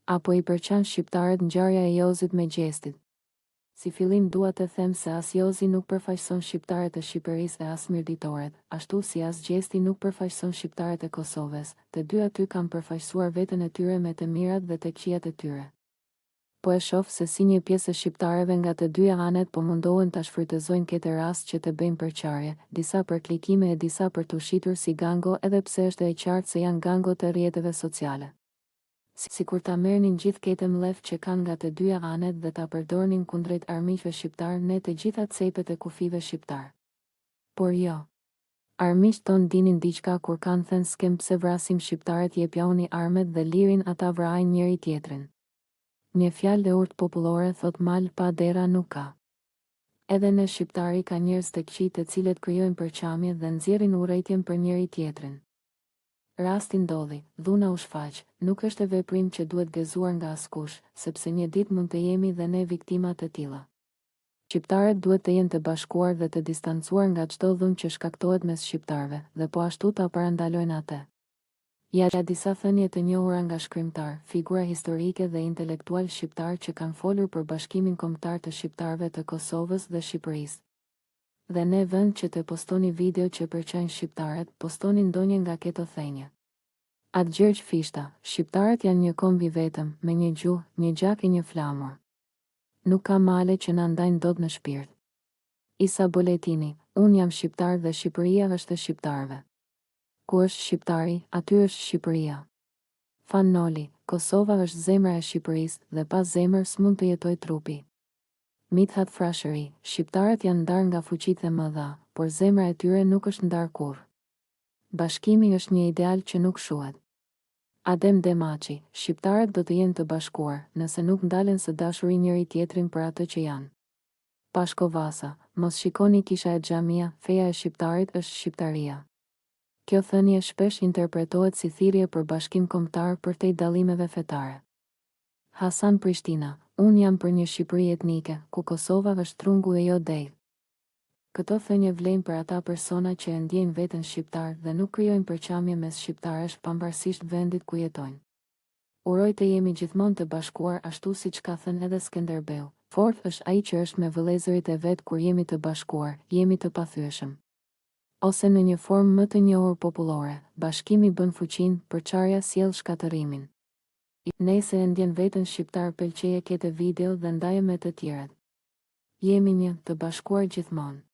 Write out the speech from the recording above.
A po i përçan shqiptarët ngjarja e Jozit me Gjestit? Si fillim dua të them se as Jozi nuk përfaqëson shqiptarët e Shqipërisë e as mirditoret, ashtu si as Gjesti nuk përfaqëson shqiptarët e Kosoves, të dy aty kanë përfaqësuar veten e tyre me të mirat dhe të këqijat e tyre. Po e shof se si një pjesë e shqiptareve nga të dyja anet po mundohen ta shfrytëzojnë kete rast që të bëjnë përçarje, disa për klikime e disa për t'u shitur si gango edhe pse është e qartë se janë gango të rrjeteve sociale. Sikur ta merrnin gjithë kete mllef që kanë nga të dyja anet dhe ta përdornin kundrejt armiqve shqiptarë ne të gjitha cepet e kufijve shqiptarë. Por jo. Armiqtë tonë dinin diçka kur kanë thënë s'kem pse vrasim shqiptarët jepjauni armët dhe lirin ata vraajnë njëri tjetrin. Një fjalë e urtë popullore thotë mal pa derra nuk ka. Edhe ne shqiptari ka njerëz të këqij të cilët krijojnë përçamje dhe nxjerrin urrejtjen për njëri tjetrin. Rasti ndodhi, dhuna u shfaq, nuk është veprim që duhet gëzuar nga askush, sepse një ditë mund të jemi dhe ne viktima të tilla. Shqiptarët duhet të jenë të bashkuar dhe të distancuar nga çdo dhunë që shkaktohet mes shqiptarëve, dhe po ashtu ta parandalojnë atë. Ja disa thënie të njohura nga shkrimtarë, figura historike dhe intelektualë shqiptarë që kanë folur për bashkimin kombëtar të shqiptarëve të Kosovës dhe Shqipërisë. Dhe ne vend që te postoni video që perçajnë shqiptarët, postoni ndonjë nga keto thenje. At Gjergj Fishta, Shqiptarët janë një komb i vetëm, me një gjuhë, një gjak e një flamur. Nuk ka male që na ndajnë dot në shpirt. Isa Boletini, Unë jam shqiptar dhe Shqipëria është e shqiptarëve. Ku është shqiptari, aty është Shqipëria. Fan Noli, Kosova është zemra e Shqipërisë dhe pa zemër s'mund të jetojë trupi. Mit'hat Frashëri, Shqiptarët janë ndarë nga fuqitë e mëdha, por zemra e tyre nuk është ndarë kurrë. Bashkimi është një ideal që nuk shuhet. Adem Demaçi, Shqiptarët do të jenë të bashkuar, nëse nuk ndalen së dashuri njëri-tjetrin për atë që janë. Pashko Vasa, Mos shikoni kisha e xhamia, feja e shqiptarit është shqiptaria. Kjo thënie shpesh interpretohet si thirrje për bashkim kombëtar përtej dallimeve fetare. Hasan Prishtina, Unë jam për një Shqipëri etnike, ku Kosova është trungu e jo degë. Këto thënie vlejnë për ata persona që e ndjejnë veten shqiptarë dhe nuk krijojnë përçamje mes shqiptarësh pavarësisht vendit ku jetojnë. Uroj të jemi gjithmonë të bashkuar ashtu siç ka thënë edhe Skenderbeu, Fort është ai që është me vëllezërit e vet kur jemi të bashkuar, jemi të pathyeshëm. Ose në një formë më të njohur popullore, bashkimi bën fuqinë, përçarja sjell shkatërrimin. Nese e ndjen veten shqiptar pelqeje kete video dhe ndaje me të tjerët. Jemi një, të bashkuar gjithmonë.